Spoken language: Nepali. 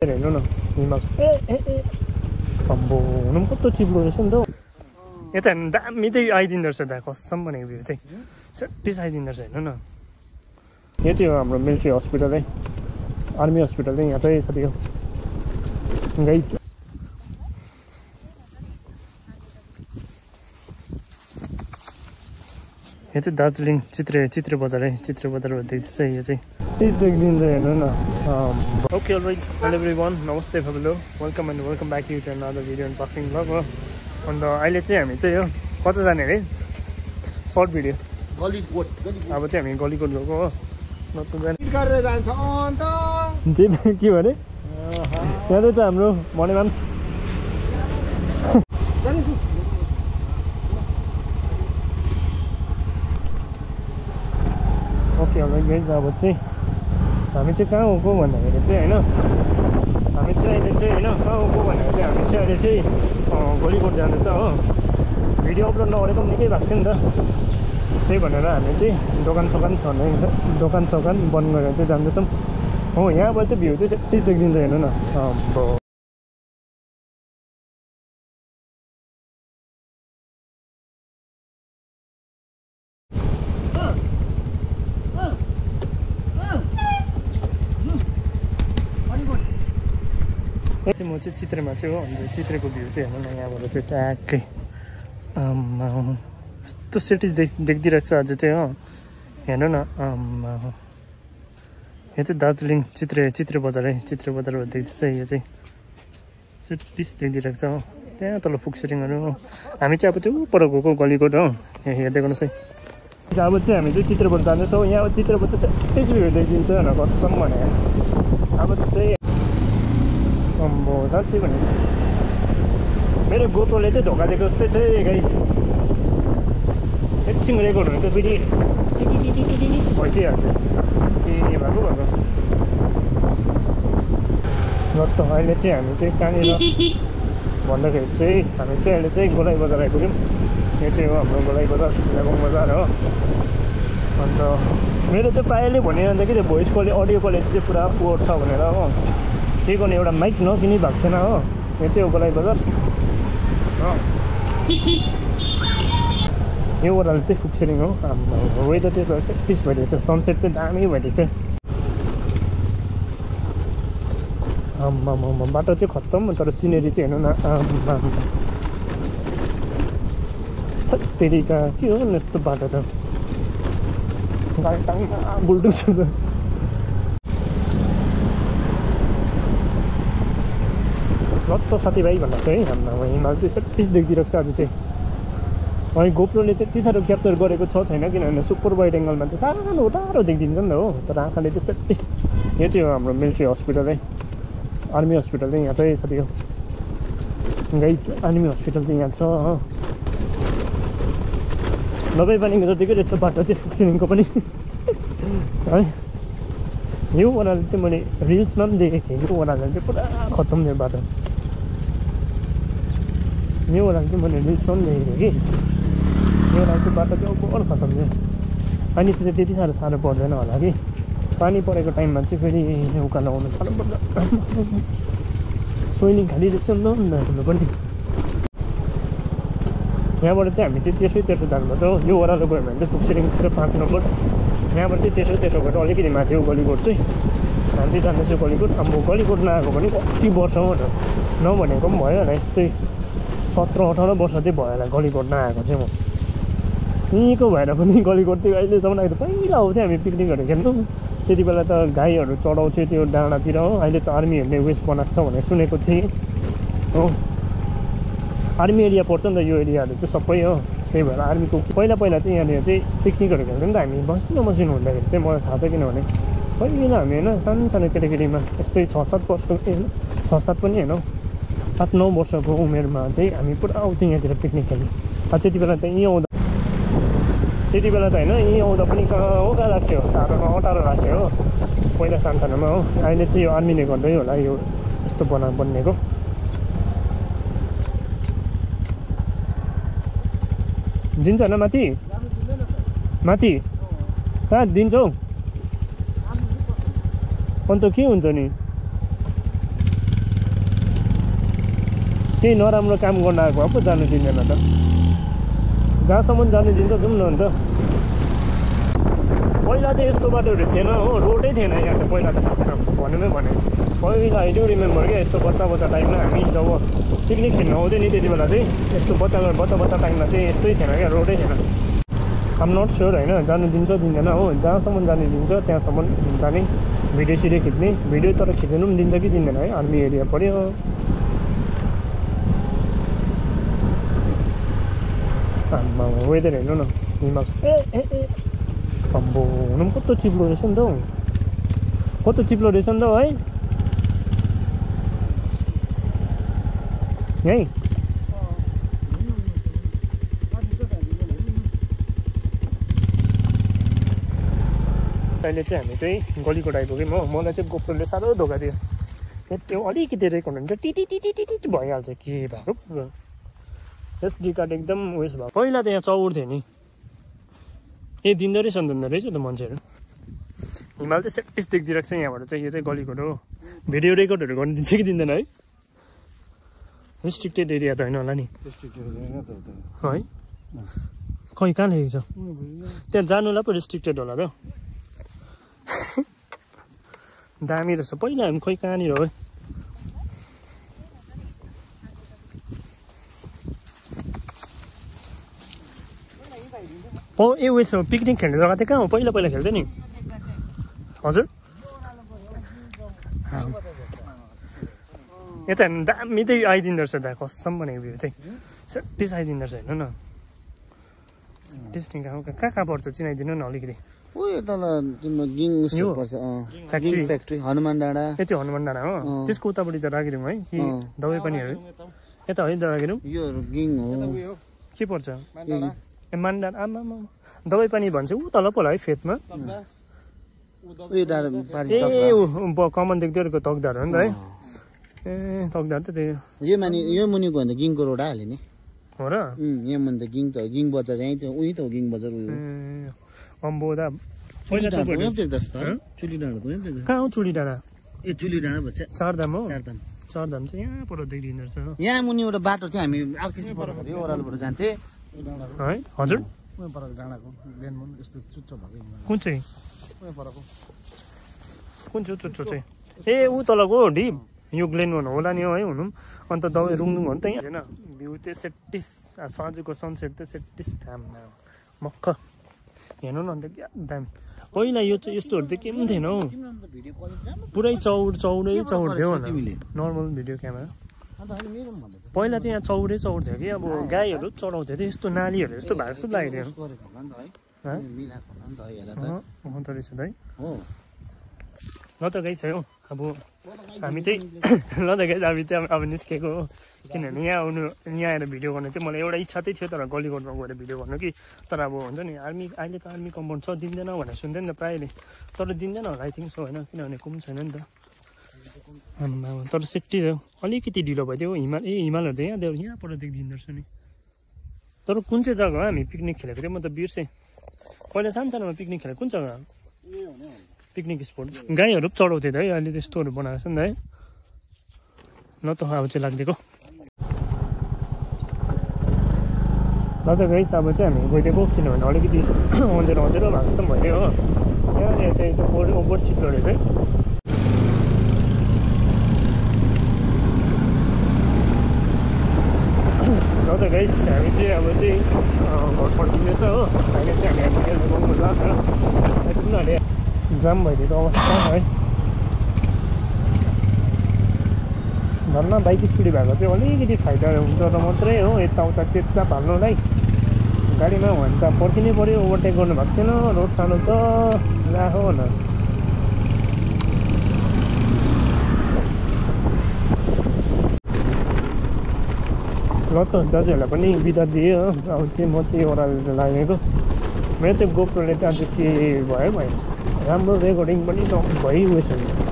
हेर्नु न हिमाल अम्बो हुनु पनि कस्तो चिप्लो रहेछ नि त यता हेर्नु दामी चाहिँ आइदिँदो रहेछ दा कसम भनेको भ्यू चाहिँ सेट्टिस आइदिँदो रहेछ हेर्नु न यो चाहिँ हो हाम्रो मिलिट्री हस्पिटल है आर्मी हस्पिटल चाहिँ यहाँ चाहिँ साथीको गाइस यो चाहिँ दार्जिलिङ चित्रे बजार है चित्रे बजारबाट देख्दैछ यो चाहिँ देखिदिन्छ हेर्नु न ओके अलराइट हेलो एभ्रीवन नमस्ते फेमिलो welcome back to another video and parking blog हो अन्त अहिले चाहिँ हामी चाहिँ यो कता जाने अरे सर्ट भिडियो गलीकोट अब चाहिँ हामी गलीकोट गएको हो नतु जाने गरेर जान्छ अन्त के भने यहाँ चाहिँ हाम्रो मने मान्छ ओके अलराइट गाइस अब चाहिँ हामी चाहिँ कहाँ गएको भन्दाखेरि चाहिँ होइन हामी चाहिँ अहिले चाहिँ होइन कहाँ गएको भन्दाखेरि चाहिँ हामी चाहिँ अहिले चाहिँ गलीकोट जाँदैछ हो भिडियो अपलोड नगरेको पनि निकै भएको थियो नि त त्यही भनेर हामी चाहिँ दोकान सोकान बन्द गरेर चाहिँ जाँदैछौँ हो यहाँबाट चाहिँ भ्यू चाहिँ सेट्टिस देखिदिन्छ हेर्नु न अब म चाहिँ चित्रेमा चाहिँ हो अन्त चित्रेको भ्यू चाहिँ हेर्नु न यहाँबाट चाहिँ ट्याक्कै यस्तो सिटिज देखिदिरहेको छ आज चाहिँ हो हेर्नु न यो चाहिँ दार्जिलिङ चित्रे बजार है चित्रे बजारबाट देख्दैछ यो चाहिँ सिटिज देखिदिरहेको छ हो त्यहाँ तल फुक्सरिङहरू हो हामी चाहिँ अब त्यो पर गएको गलीकोट हो यहाँ हेर्दै गर्नुहोस् है अब चाहिँ हामी चाहिँ चित्रबाट जाँदैछौँ यहाँ चित्रबाट सिटिज भ्यू देखिदिन्छ होइन कसम भने अब चाहिँ अम्बो साँच्चै भने मेरो गोप्रोले चाहिँ धोका दिएको जस्तै चाहिँ गाइस एकछिन रेकर्ड हुन्छ फेरि भइदिइहाल्छ के भएको जस्तो अहिले चाहिँ हामी चाहिँ कहाँनिर भन्दाखेरि चाहिँ हामी चाहिँ अहिले चाहिँ गोलाइ बजार आइपुग्यौँ यो चाहिँ हो हाम्रो गोलाइ बजार लेबोङ बजार हो अन्त मेरो चाहिँ प्रायःले भनिरहन्छ कि त्यो भोइस क्वालिटी अडियो क्वालिटी चाहिँ पुरा पोर छ भनेर हो त्यही गर्ने एउटा माइक नकिनी भएको थिएन हो यो चाहिँ हो गोलाइ बजार हो यो ओह्रालो चाहिँ फुक्सरिङ हो हाम्रो वेदर चाहिँ सेट्टिस भइदिएको छ सनसेट चाहिँ दामी भइदिएको छ बाटो चाहिँ खत्तम तर सिनेरी चाहिँ हेर्नु न त्यति त के हो यस्तो बाटो त गाडी टाङमा बुल्टु छ त लत्त साथीभाइ भन्दा चाहिँ हाम्रो हिमाल चाहिँ सेट्टिस देखिदिरहेको छ आज चाहिँ अनि गोप्रोले त्यति साह्रो क्याप्चर गरेको छैन किनभने सुपर वाइड एङ्गलमा चाहिँ सानो टाढो देखिदिन्छ नि त हो तर आँखाले चाहिँ सेट्टिस यो चाहिँ हो हाम्रो मिलिट्री हस्पिटल है आर्मी हस्पिटल चाहिँ यहाँ चाहिँ साथीको गाइस आर्मी हस्पिटल चाहिँ यहाँ छ हो दबाई पानीको जतिकै रहेछ बाटो चाहिँ फुक्सिङको पनि है यो ओह्रालो चाहिँ मैले रिल्समा पनि देखेको थिएँ यो ओह्रालो चाहिँ पुरा खत्तम थियो बाटो यो ओह्रालो चाहिँ मैले रिल्समा पनि देखेको थिएँ कि यो ओह्रालो चाहिँ बाटो चाहिँ ओभर खत्तम थियो पानी चाहिँ त्यति साह्रो पर्दैन होला कि पानी परेको टाइममा चाहिँ फेरि उकालो लगाउनु साह्रो पर्छ सोइनिङ खाली रहेछ नि त ठुलो पनि यहाँबाट चाहिँ हामी चाहिँ तेर्सो जानुपर्छ हो यो ओह्रालो गयो भने चाहिँ फुक्सिरिङ 5 नम्बर यहाँबाट चाहिँ तेर्सो गएर अलिकति माथि हो गलीकोट चाहिँ हामी चाहिँ जाँदैछु गलीकोट अब गलीकोट नआएको पनि कति वर्ष हो नभनेको पनि भयो होला यस्तै 17-18 वर्ष चाहिँ भयो होला गलीकोट नआएको चाहिँ म यहीँको भएर पनि गलीकोट चाहिँ अहिलेसम्म आएको पहिला आउँथ्यो हामी पिकनिकहरू खेल्नु त्यति बेला त गाईहरू चढाउँथ्यो त्यो डाँडातिर हो अहिले त आर्मीहरूले वेस्ट बनाएको छ भनेर सुनेको थिएँ हो आर्मी एरिया पर्छ नि त यो एरियाहरू चाहिँ सबै हो त्यही भएर आर्मीको पहिला चाहिँ यहाँनिर चाहिँ पिकनिकहरू खेल्थ्यौँ नि त हामी मसिनो हुँदाखेरि चाहिँ मलाई थाहा छ किनभने पहिला हामी होइन सानो केटाकेटीमा यस्तै 6-7 वर्षको होइन 6-7 पनि होइन 8-9 वर्षको उमेरमा चाहिँ हामी पुरा आउँथ्यौँ यहाँतिर पिकनिक खेल्नु त्यति बेला त होइन यहीँ आउँदा पनि कहाँ लाग्थ्यो टाढो लाग्थ्यो हो पहिला सानोमा हो अहिले चाहिँ यो आर्मीले गर्दै होला यो यस्तो बनिएको दिन्छ होइन माथि कहाँ दिन्छौ अन्त के हुन्छ नि केही नराम्रो काम गर्न आएको पो जानु दिँदैन त जहाँसम्म जानु दिन्छ जाउँ न अन्त पहिला त यस्तो बाटोहरू थिएन हो रोडै थिएन यहाँ त पहिला त भन्नुमै भने पहिला आई डु रिमेम्बर क्या यस्तो बच्चा टाइममा हामी जब पिकनिक खेल्न आउँथ्यो नि त्यति बेला चाहिँ यस्तो बच्चा टाइममा चाहिँ यस्तै थिएन क्या रोडै थिएन आम नट स्योर होइन जानु दिन्छ दिँदैन हो जहाँसम्म जानु दिन्छ त्यहाँसम्म जाने भिडियो खिच्ने भिडियो तर खिच्नु पनि दिन्छ कि दिँदैन है आर्मी एरिया पऱ्यो वेदर हेर्नु न हिमाल अम्बो हुनु पनि कस्तो चिप्लो रहेछ नि त हौ कस्तो चिप्लो रहेछ नि त है यहीँ अहिले चाहिँ हामी चाहिँ गलीकोट आइपुग्यौँ हो मलाई चाहिँ गोप्रोले साह्रो धोका दियो त्यो अलिकति रेकर्ड हुन्छ टिटी भइहाल्छ के भएको एसडी कार्ड एकदम उयस भयो पहिला त यहाँ चौर थियो नि ए दिँदो रहेछ त मान्छेहरू हिमाल चाहिँ सेटिस देखिदिरहेको छ यहाँबाट चाहिँ यो चाहिँ गलीकोट हो भिडियो रेकर्डहरू गर्नु दिन्छ कि दिँदैन है रेस्ट्रिक्टेड एरिया त होइन होला नि है खै कहाँ लेखेको छ त्यहाँ जानुलाई पो रेस्ट्रिक्टेड होला त दामी रहेछ पहिला हामी खै कहाँनिर हो ए उयस पिकनिक खेल्ने जग्गा चाहिँ कहाँ हो पहिला खेल्थ्यो नि हजुर यता दामी चाहिँ आइदिँदो रहेछ दा कसम भनेको भ्यू चाहिँ सेटिस आइदिँदो रहेछ हेर्नु न टेस्टिङ कहाँ पर्छ चिनाइदिनु न अलिकति फ्याक्ट्री हनुमान डाँडा यति हनुमान डाँडा हो त्यसको उतापट्टि त राखिदिउँ है कि दबाई पानीहरू यता है राखिदिउँ के पर्छ ए मान्डा आमा दबाई पानी भन्छ ऊ तल पो होला है फेदमा ए कमान देख्दै गरेको तकदार हो नि त है ए तकदार त त्यही यो मुनिको भन्दा गिङको रोड आइहाल्यो नि हो र यहाँ मुनि त गिङ बजार यहीँ त उही त हो गिङ बजार उयो अम्बो दा पहिला चुली डाँडा कहाँ हो चुली डाँडा ए चुली डाँडा भन्छ चारधाम हो चारधाम चाहिँ यहाँ पर देखिदिँदो रहेछ यहाँ मुनि एउटा बाटो थियो हामी आलकिसी पर ओह्रालोबाट जान्थे है हजुर डाँडाको यस्तो चुच्चो भएको कुन चाहिँ चुच्चो चाहिँ ए ऊ तलको ढिप यो ग्लेन भन्नु होला नि है हुनु अन्त दबाई रुङ्दुङ हो नि त यहाँ होइन भ्यू चाहिँ सेटिस साँझको सनसेट त सेटिस दाममा मक्ख हेर्नु न अन्त क्या दाम पहिला यो चाहिँ यस्तोहरू त के पनि थिएन हौ पुरै चौरै थियो नर्मल भिडियो क्यामेरा पहिला चाहिँ यहाँ चौरै थियो कि अब गाईहरू चढाउँथ्यो थियो यस्तो नालीहरू यस्तो भएको जस्तो लागेको थियो रहेछ है ल त गाई छ हौ अब हामी चाहिँ ल त गाई हामी चाहिँ अब निस्केको हो किनभने यहाँ आएर भिडियो गर्नु चाहिँ मलाई एउटा इच्छा चाहिँ थियो तर गलीकोटमा गएर भिडियो गर्नु कि तर अब हुन्छ नि अहिले त आर्मी कम्पाउन्ड छ दिँदैन भनेर सुन्दैन नि त प्रायःले तर दिँदैन होला आई थिङ्क सो होइन किनभने को पनि छैन नि त तर सेफ्टी अलिकति ढिलो भइदियो हिमालहरू त यहाँबाट देखिदिँदो रहेछ नि तर कुन चाहिँ जग्गा हो हामी पिकनिक खेलेको थियो म त बिर्सेँ पहिला सानोमा पिकनिक खेलेको कुन जग्गा पिकनिक स्पोट गाईहरू पनि चढाउँथ्यो त है अहिले त्यस्तोहरू बनाएको छ नि त है ल त अब चाहिँ लाग्दिएको ल त गाइस अब चाहिँ हामी गइदिएको किनभने अलिकति अँधेरो भएको जस्तो पनि भइदियो हो यहाँनिर चाहिँ ओभर चिप्लो रहेछ है ल त गाइस हामी चाहिँ अब चाहिँ घर फर्किँदैछ हो अहिले चाहिँ हामी गाउनु लाग्छ उनीहरूले जाम भइदिएको अवस्था है झन्ना बाइक स्पिड भएको चाहिँ अलिकति फाइदा हुन्छ र मात्रै हो यताउता चेपचाप हाल्नुलाई गाडीमा भने त पर्खिनै पऱ्यो ओभरटेक गर्नु भएको छैन रोड सानो छ राखो न ल त दाजुहरूलाई पनि बिदा दिएँ हो अब चाहिँ म चाहिँ ओह्रालो लागेको मेरो चाहिँ गोप्रोले चाहिँ आज के भयो राम्रो रेकर्डिङ पनि भइगएछ